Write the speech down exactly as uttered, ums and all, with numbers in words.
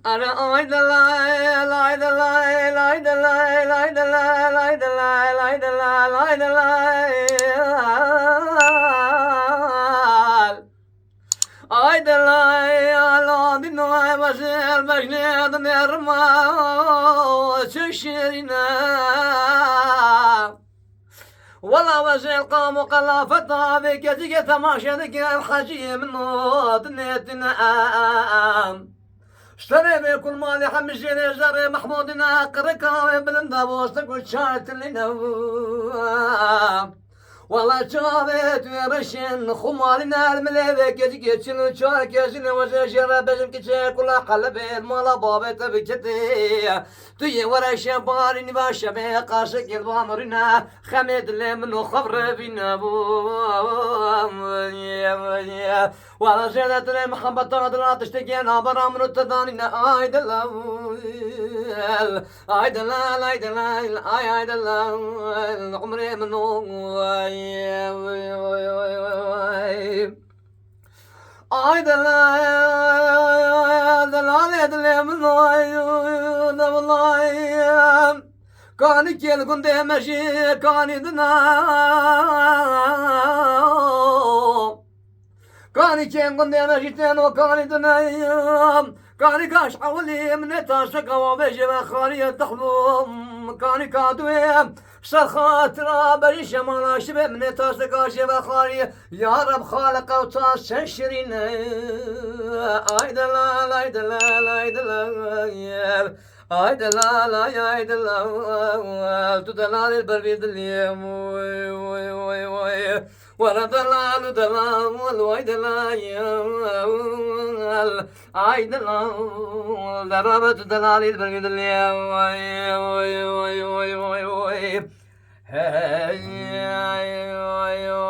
Are ay delal, ay delal, ay delal, ay delal, ay delal, ay delal, ay delal. Ay delal, ala din ay başel başne din erma, çeşirine. Wela wezê qam û qelafeta vê keçikê temaşe dike, heciyê min û dinê tune em. Şerê vê kulmalê hemî jêrê zerê Mehmûdî ne, qirika wê bilind e, bostik û çar tilî ne. Wela çavê tu yê reşên xumalî ne, el milê vê keçikê çil û çar keçî ne, wezê jêre bejim kiçê kula helebê mala babê te biketê. Tu yê were şebarî nîva şevê qaşik yê bamirîne, xemê dilê min û xev revîne bû. Were jêde dilê mihebeta dila tiştekê nabera min û te danîne, ay delal. Ay delal, ay delal, ay, ay delal, umrê min û, ay, ay, ay, ay, ay. Ay delal, delalê dilê min ay, devilay. Kanî kêl gundê me jî kanî dina. Kanî kêl gundê me jî têno kanî dina. Kanî kaş ewilî min ê taşe kawa bêje ve xariye dixlum. Kanî kadûyê Ser xatira berî şemala şibê min ê taşteka şê vexarî. Ya Reb xaliq ew taş çend şirîn e. Ay delal, ay delal, ay delal. Ay delal, ay, ay delal. Tu delalê ber vî dilê. Oy, oy, oy, oy. Were delal û delal, ay delal. Ay delal, derabe tu delalî li ber dilê. Oy, oy, oy, oy, oy, oy. Hey, ay, ay, ay.